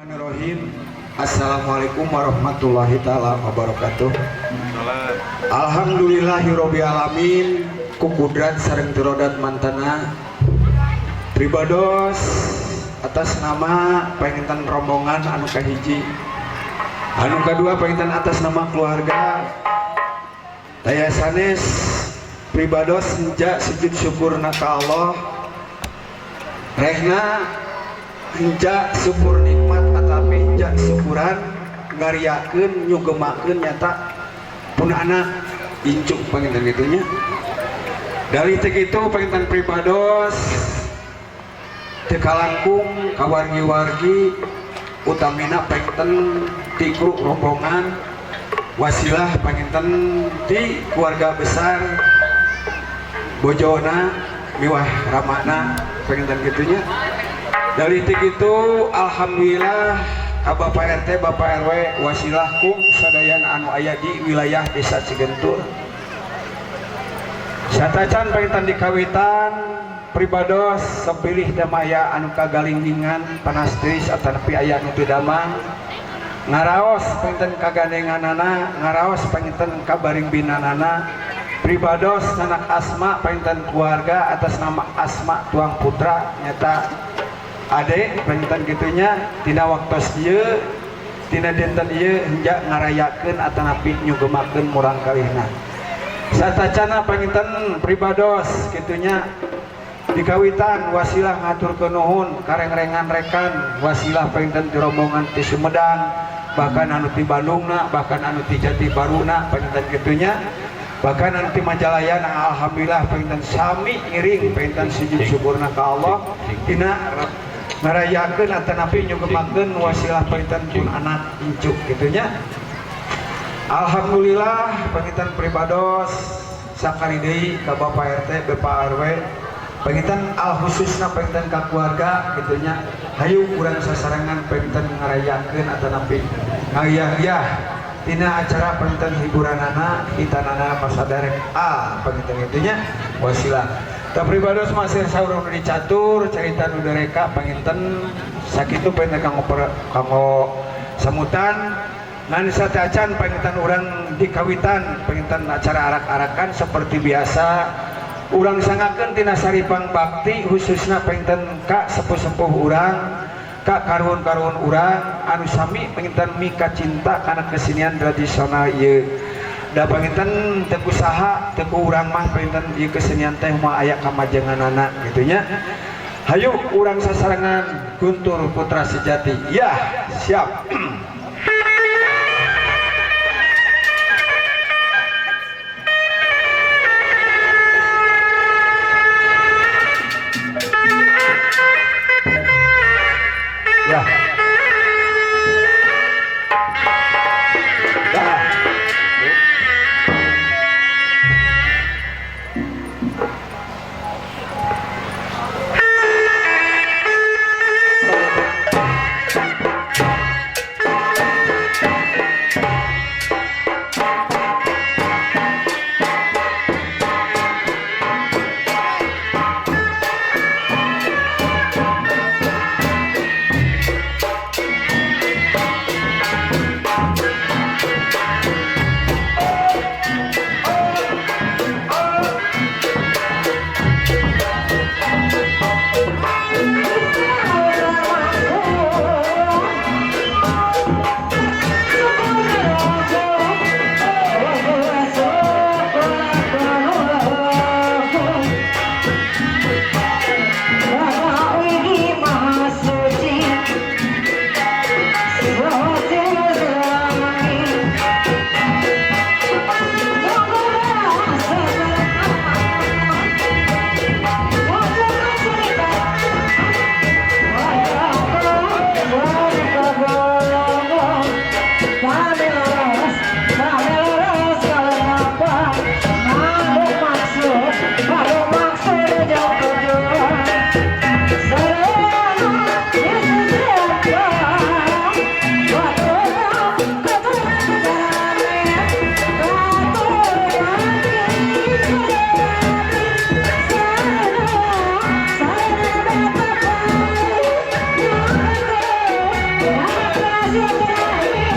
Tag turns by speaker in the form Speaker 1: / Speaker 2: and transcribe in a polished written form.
Speaker 1: Bismillahirrahmanirrahim. Assalamualaikum warahmatullahi taala wabarakatuh. Alhamdulillahirabbil alamin ku kudrat sareng tirodat mantana pribados atas nama panginten rombongan anu kahiji, anu kadua panginten atas nama keluarga daya sanes pribados senja sujud syukurna ka Allah rehna henja syukur nikmat atapi henja syukuran ngariakeun nyugemakeun nyata pun anak incuk panginten gitunya. Dari teh kitu panginten pribados teu kalangkung ka wargi-wargi utamina panginten ti kru rombongan wasilah panginten ti keluarga besar bojona miwah ramana panginten gitunya. Dari itu alhamdulillah ka Bapak RT Bapak RW wasilah kum sadayana anu aya di wilayah Desa Cigentur. Satacan panginten dikawitan pribados sepilih damaya anu kagalinggingan panas tiris atanapi aya nu teu damang ngaraos panginten kagandenganana ngaraos panginten kabaring binanana pribados anak Asma panginten keluarga atas nama Asma Tuang Putra nyata ade panginten gitunya tina waktos ieu tina dinten ieu henja ngarayakeun atanapi nyugemakeun murang kalihna. Satacana panginten pribados gitunya dikawitan wasilah ngaturkeun nuhun karengrengan rekan wasilah panginten ti rombongan ti Sumedang bahkan anu ti Bandungna bahkan anu ti Jati Baruna panginten gitunya bahkan anu ti Majalayana alhamdulillah panginten sami ngiring panginten sujud syukurna ka Allah tina ngarayakeun atanapi nyugemakeun wasilah panginten pun anak incuk gitunya. Alhamdulillah panginten pribados sakali deui ka Bapak RT Bapak RW panginten al khususna panginten ka keluarga gitunya hayu urang sasarengan panginten ngarayakeun atanapi ngayah-yah tina acara panginten hiburanana hitanana pasadarek a panginten gitunya wasilah. Ta pribados masih saur nu dicatur carita nu dereka panginten sakitu panginten kanggo samutan ngan satacan panginten urang dikawitan panginten acara arak-arakan seperti biasa urang sangakeun tina saripang bakti khususna panginten ka sepuh-sepuh urang ka karuhun-karuhun urang anu sami panginten mika cinta kana kesenian tradisional ieu. Da panginten teu kusaha teu ku urang mah panginten ieu kesenian teh moal aya kamajenganana gitunya. Hayu urang sasarengan Guntur Putra Sejati. Ya, siap. Ya. Dah.
Speaker 2: Terima kasih.